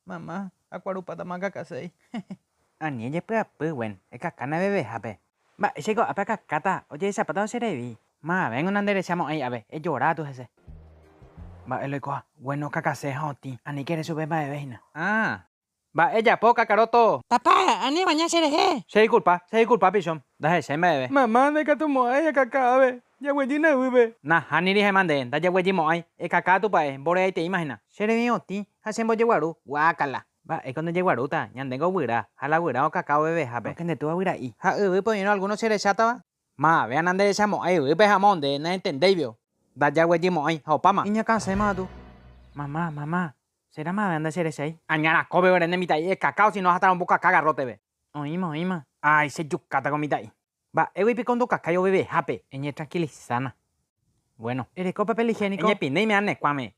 Mama, akuarupátama akakaséi. Ani ejepy'apy, Gwen, ekakána vevehápe. Mba'éichaiko ápe akakáta, ojehechapátava che revi. Mavéngo nanderechamo'ãi ápe, ejora tu hese. Mba'e loikoha, Gwen okakase ha otĩ, aníke ere chupe mba'eve hína. Ah! Mba'e japo, Kakaróto! Papá, ani emaña cherehe! Che disculpa, che disculpa, pichón, ndahechái mba'eve. Mama, ndaikatumo'ãi akaka ápe, jaguejýna yvýpe. Nahániri ha'éma nde, ndajaguejymo'ãi, ekaka tupa'e, mboreaiteíma hína. Che revi otĩ ha chembojeguaru, guákala. Mba'éiko ndejeguarúta, ñandéngo guyra, ha la guyra okaka ovevehápe. Aunque nde túva guyra'i. Ha yvýpe oĩrõ alguno cherechátava? Mavéa nanderechamo'ãi yvýpe ha amo nde naentendéivio. Ndajaguejymo'ãi, ha opáma. Iñakãsẽma katu. Mamá, mamá, Será mavéa ndacherechái? Aña rakópe ore nde mitã'i ekaka osino ahata rombokaka garróteve. Oĩma, oĩma. Ái, che jukáta ko mitã'i. Mba'égui piko ndokakái ovevehápe? Eñetranquilizána. Bueno. Ereko papel higiénico. Eñepinýime ane kuãme.